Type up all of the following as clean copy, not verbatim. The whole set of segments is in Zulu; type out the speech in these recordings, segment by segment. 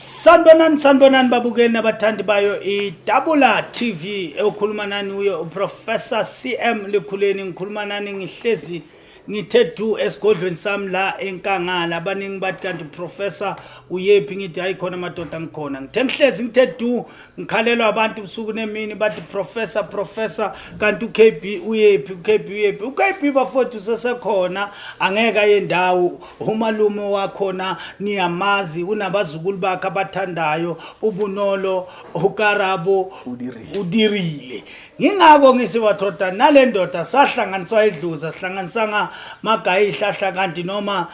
Sanibonani, sanibonani babukeli nabathandi bayo iDabula TV. Okhuluma nani uyo uProfessor CM Likhuleni. Ngikhuluma nani ngihlezi ngithe du esigodlweni sami la enkangala. Abaningi bathi, "Kanti Professor uyephi?" Ngithi, "Hayi khona madoda, ngikhona." Ngithe ngihlezi ngithe du, ngikhalelwa abantu ubusuku nemini, bathi, "Professor, Professor, kanti uKB uyephi? uKB uyephi?" uKB bafowethu usesekhona, angeke aye ndawo. Umalume wakhona niyamazi, unabazukulu bakhe abathandayo, uBunolo, uKarabo. Udirile. Udirile. Ngingako ngisibathoda nale ndoda sahlanganiswa idluza, sihlanganisanga magayi ihlahla, kanti noma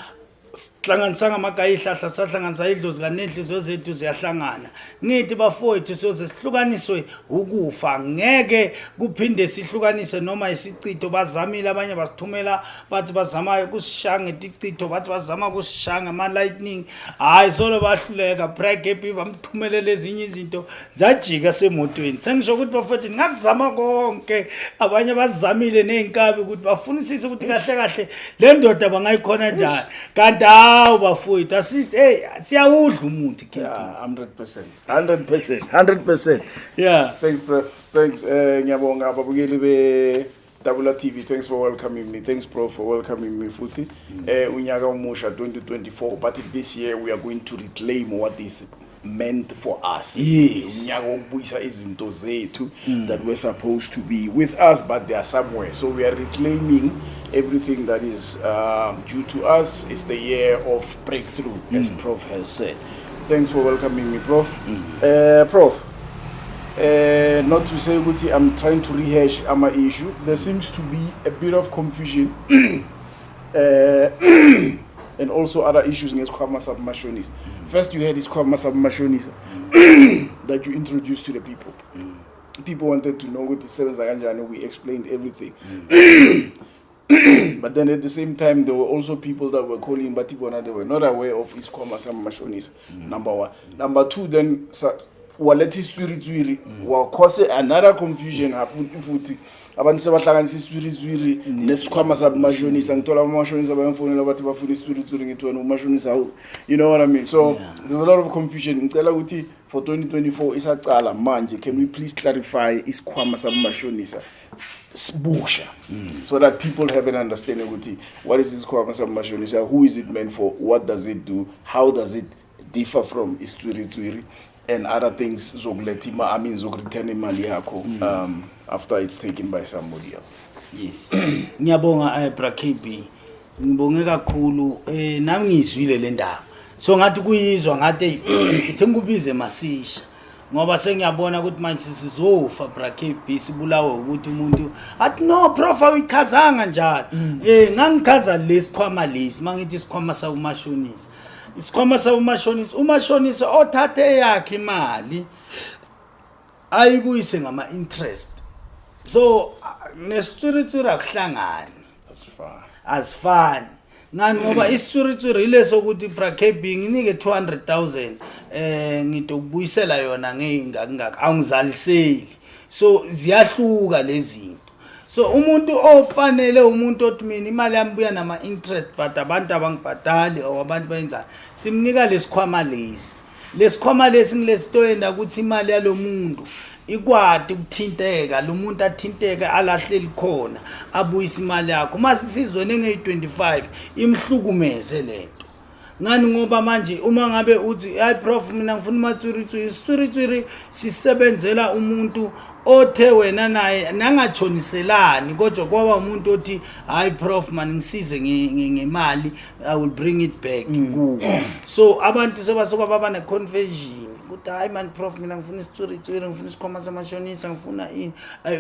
sihlanganisanga amagayi ihlahla, sahlanganisa idlozi, kanti ney'nhliziyo zethu ziyahlangana. Ngithi bafowethu, soze sihlukaniswe ukufa, ngeke kuphinde sihlukanise noma isicitho. Bazamile abanye, basithumela, bathi bazama kusishaya ngeticitho, bathi bazama kusishaya ngama-lightning, hhayi, solo bahluleka. Brakepi bamthumelela ezinye izinto, zajika semotweni. Sengisho ukuthi bafowethu, ngakuzama konke. Abanye bazamile ney'nkabi ukuthi bafunisise ukuthi kahle kahle le ndoda bangayikhona njani, kanti hawu bafowethu, asisi, hey, siyawudla umuthi KB. Yeah, 100%. 100%. 100%. Thanks, Prof. Thanks. Ngiyabonga ababukeli be Dabula TV. Thanks for welcoming me. Thanks, Prof, for welcoming me futhi. Unyaka omusha 2024, but this year we are going to reclaim what is meant for us. Unyaka wokubuyisa izinto zethu that were supposed to be with us, but they are somewhere. So we are reclaiming everything that is due to us. It's the year of breakthrough, as Prof has said. Thanks for welcoming me, Prof. Prof, not to say ukuthi I'm trying to rehash ama issue. There seems to be a bit of confusion and also other issues ngesikhwama sabomashonisa. First you had isikhwama sabomashonisa that you introduced to the people. People wanted to know ukuthi isebenza kanjani. We explained everything. But then at the same time there were also people that were calling, bathi bona they were not aware of isikhwama samashonisa. Number one. Number two, then waletha isitswiritswiri, wa cause another confusion futhi. Abantu sebahlanganisa isitswiritswiri nesikhwama sabomashonisa. Ngithola abamashonisa bayamfonela, bathi bafuna isitswiritswiri. Ngithi, "Wena umashonisa?" You know what I mean? So there's a lot of confusion. Ngicela ukuthi for 2024 isacala manje, can we please clarify isikhwama sabomashonisa sibusha so that people have an understanding ukuthi what is isikhwama sabomashonisa, who is it meant for, what does it do, how does it differ from isitswiritswiri and other things zokuletha I mean, zokureturn imali yakho after it's taken by somebody else? Yes, ngiyabonga, bra KB, ngibonge kakhulu. Nami ngiyizwile le ndaba, so ngathi kuyizwa ngathi, hey, ithi ngikubize masisha ngoba sengiyabona ukuthi manje sizofa, bra KB, sibulawe ukuthi umuntu athi, "No, Prof, awuyichazanga njalo." Ngangichaza lesikhwama lesi. Mangithi isikhwama sabomashonisa, isikhwama sabomashonisa, umashonisa othathe eyakhe imali ayibuyise ngama interest. So nesitswiritswiri akuhlangani. That's fine. Azifani. Ngani? Ngoba isitswiritswiri ileso ukuthi, bra KB, nginike 200,000, ngidokubuyisela yona ngeyingaki ngaki, awungizaliseli. So ziyahluka lezi zinto. So umuntu ofanele, umuntu othi, "Mina imali yami buya nama interest, but abantu abangibhadali," or abantu bayenzani, simnika lesikhwama lesi. Lesikhwama lesi ngilesitoyenda ukuthi imali yalomuntu ikwati ukuthinteka, lo muntu athinteke, alahleli khona, abuyise imali yakho. Uma sizwene ngeyi-25, imhlukumeze lento. Ngani? Ngoba manje uma ngabe uthi, "Hayi Prof, mina ngifuna umatswiritswiri," isitswiritswiri sisebenzela umuntu othe wena naye nangatshoniselani, kodwa kwaba umuntu othi, "Hayi Prof man, ngisize ngemali, I will bring it back kuwe." So abantu sebasuka baba ne-confusion ukuthi, "Hayi man Prof, mina ngifuna isitswiritswiri, ngifuna isikhwama samashonisa, ngifuna ini.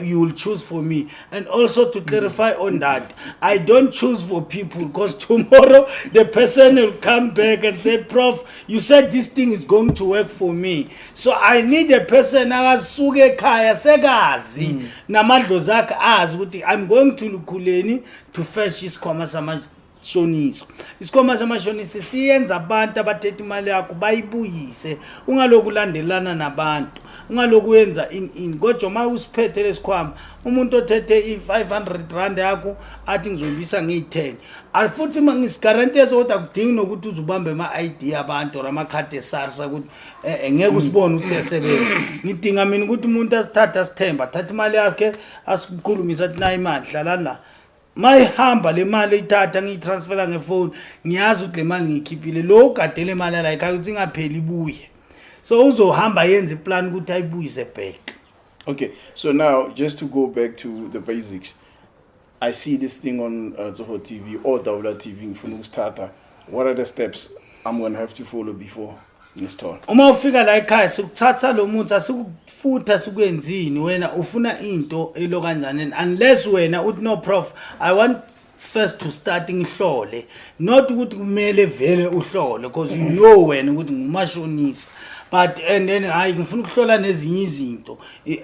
You will choose for me." And also to clarify on that, I don't choose for people, because tomorrow the person will come back and say, "Prof, you said this thing is going to work for me." So I need a person akasuke ekhaya sekazi namadlozi akhe, azi ukuthi I'm going to Lukhuleni to fetch isikhwama. samashonisa. Isikhwama samashonisa siyenza abantu abathethe imali yakho bayibuyise, ungalokhu ulandelana nabantu, ungalokhu wenza in in. Kodwa uma usiphethe lesikhwama, umuntu othethe i-R500 yakho athi ngizoyibuyisa ngiyi-10, futhi ngisigarantiye sokuthi akudingi nokuthi uze ubambe ama-ID abantu or amakhadi e-SARS ukuthi ngeke usibone ukuthi siyasebenza. Ngidinga mina ukuthi umuntu asithathe, asithembe, athathe imali yakhe, asikhulumise, athi nayo imali, hlalani la. Mayihamba le mali, ithatha ngiyitransfera ngefoni, ngiyazi ukuthi le mali ngiyikhiphile. Lo ugadele imali yala ekhaya ukuthi ingapheli, ibuye, so uzohamba yenze iplan ukuthi ayibuyise back. Okay, so now just to go back to the basics, I see this thing on Zoho TV or Dawula TV, ngifuna ukusithatha. What are the steps I'm going to have to follow before ngisithola? Uma ufika la ekhaya, sikuthatha lo muthi, asikufutha, sikwenzini. Wena ufuna into elo kanjani? Unless wena uthi, "No prof, I want first to start ngihlole." Not ukuthi kumele vele uhlole, because you know wena ukuthi ngumashonisa, but and then hayi, ngifuna ukuhlola nezinye izinto.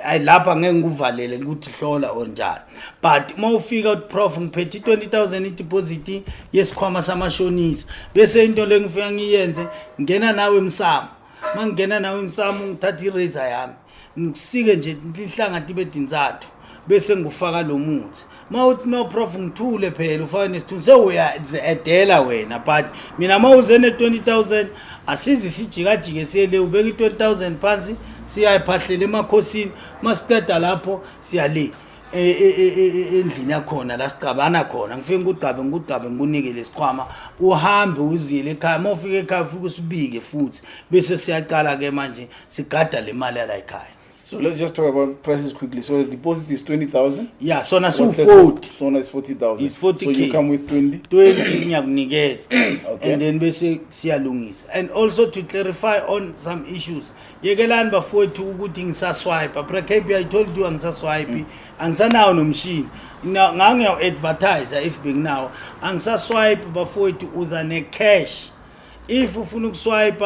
Ayi, lapha ngeke ngikuvalele ukuthi hlola or njani, but uma ufika uthi, "Prof, ngiphethe i-20 000 i-deposit yesikhwama samashonisa," bese into le ngifika ngiyenze, ngena nawe emsamo. Uma ngingena nawe emsamo, ngithatha i-razor yami, ngikusike nje inhlanga tibe tintsathu, bese ngufaka lo muthi. Uma uthi, "No prof," ngithule phela, ufake nesithunzi, sewuya-edela wena. But mina, uma uze ne-20 000, asizi sijikajike siye le, ubeka i-20 000 phansi, siyayiphahlela emakhosini. Masiqeda lapho, siya le endlini yakhona la sicabana khona, ngifike ngikugcabe, ngikugcabe, ngikunike lesikhwama, uhambe uziyele ekhaya. Uma ufika ekhaya, ufike usibike futhi, bese siyaqala-ke manje sigada le mali yala ekhaya. So let's just talk about prices quickly. So the deposit is 20,000. Ya, sona What's the- siwu-40. Sona is 40,000. It's 40K. So you come with 20. 20 ngiyakunikeza. Okay. And then bese siyalungisa. And also to clarify on some issues, yekelani bafowethu ukuthi ngisaswipe. Bra KB, I told you angisaswipe, angisanawo nomshini. Ngangiyawu-advertise if benginawo. Angisaswipe bafowethu, uza ne-cash. If ufuna ukuswipe,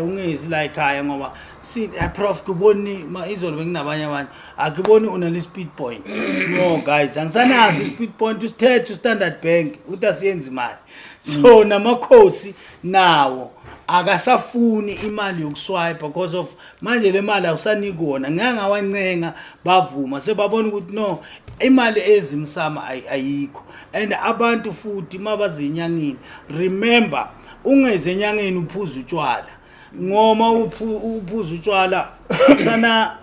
ungezi la ekhaya, ngoba si prof kuboni ma izolo benginabanye abantu, akuboni unale speed point. No guys, angisanazo i-speed point. Usithethe u-Standard Bank uthi asiyenzi imali, so namakhosi nawo akasafuni imali yokuswipe because of manje le mali awusaniki wona. Ngeke ngawancenga, bavuma, sebabona ukuthi no, imali ezimsama ayikho. And abantu futhi mabazinyangeni, remember, ungeze enyangeni uphuza utshwala, ngoma uphuza utshwala kusana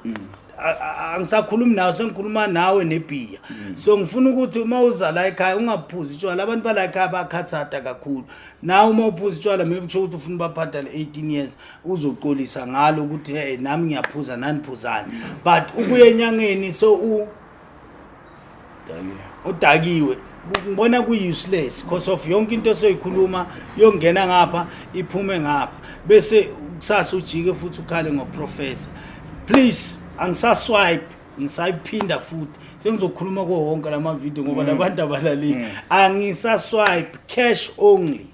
angisakhulumi nawe, sengikhuluma nawe nebhiya. So ngifuna ukuthi uma uza la ekhaya ungaphuzi utshwala. Abantu bala ekhaya bakhathata kakhulu. Nawe uma uphuza utshwala, maybe kusho ukuthi ufuna ubabhadale 18 years, uzoxolisa ngalo ukuthi, "Hey, nami ngiyaphuza, naniphuzani." But ukuya enyangeni so udakiwe, ngibona kuyi-useless because of yonke into osoyikhuluma yongena ngapha, iphume ngapha, bese kusasa ujike futhi ukhale ngoprofessor. Please, angisaswipe, ngisayiphinda futhi, sengizokhuluma kuwo wonke lama video ngoba labantu abalaleli. Angisaswipe, cash only.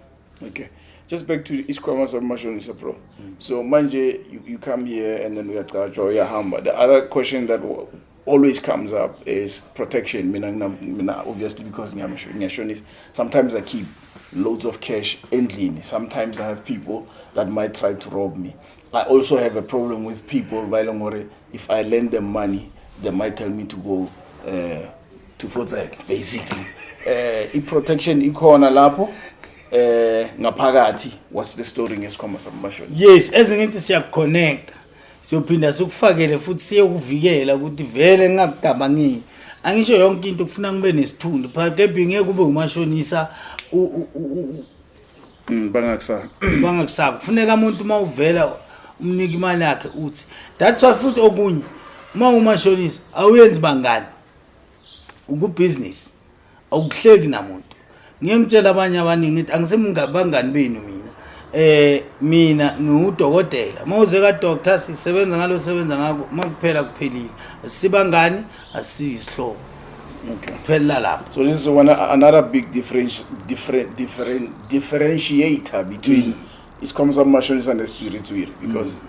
Okay. Just back to isikhwama samashonisa, bro. So manje you come here and then uyacatshwa, uyahamba. The other question that always comes up is protection. Mina obviously because ngiyashonisa. Sometimes I keep loads of cash endlini. Sometimes I have people that might try to rob me. I also have a problem with people ba e leng hore if I lend them money, they might tell me to go to Voetsek, basically. I-protection ikhona lapho ngaphakathi? What's the story ngesikhwama samashonisa? Yes, ezingithi siyakuconnecta, siyophinda sikufakele futhi, siyekuvikela ukuthi vele ngingakugabangile. Angisho yonke into kufuna ngibe nesithunzi phela, kepha ngeke kube umashonisa Bangakusaba. Bangakusaba. Kufuneka umuntu uma uvela umnika imali yakhe, uthi that's why. Futhi okunye, uma umashonisa awuyenzi bangani, ukubhizinisi, awukuhleki namuntu. Ngiye ngitshela abanye abaningi ngithi angisemngabangani benu mina, mina ngiwudokotela. Uma uze ka doctor, sisebenza ngalo, sebenza ngakho, makuphela kuphelile, sibangani, asiyisihlobo. Kuphelela lapho. So this is one another big difference different different differentiator between isikhwama samashonisa nesitswiritswiri because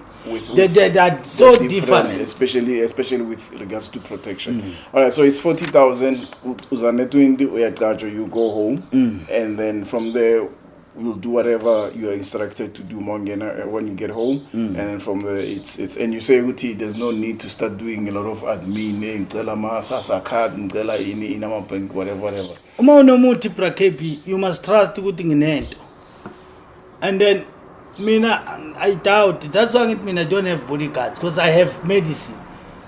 They are so They're different. Especially with regards to protection. All right, so it's 40,000. Uzane 20, uyaqatshwa, you go home, and then from there you'll do whatever you are instructed to do mawungena, when you get home, and then from there it's and you say ukuthi there's no need to start doing a lot of admin, ngicela ama-SASSA card, ngicela ini ini, ama-bank, whatever whatever. Uma unomuthi, bra KB, you must trust ukuthi nginento. And then mina I doubt. That's why ngithi mina I don't have bodyguards, because I have medicine.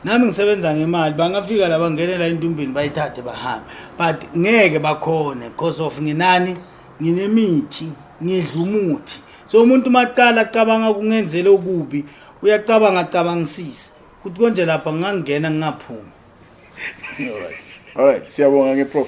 Nami ngisebenza ngemali. Bangafika la, bangenela entumbeni, bayithathe, bahambe, but ngeke bakhone because of nginani? Nginemithi, ngidla umuthi. So umuntu maqala acabanga kungenzela okubi, uyacabanga, acabangisise ukuthi konje lapha ngingangena ngingaphumi. All right, siyabonga nge-prof.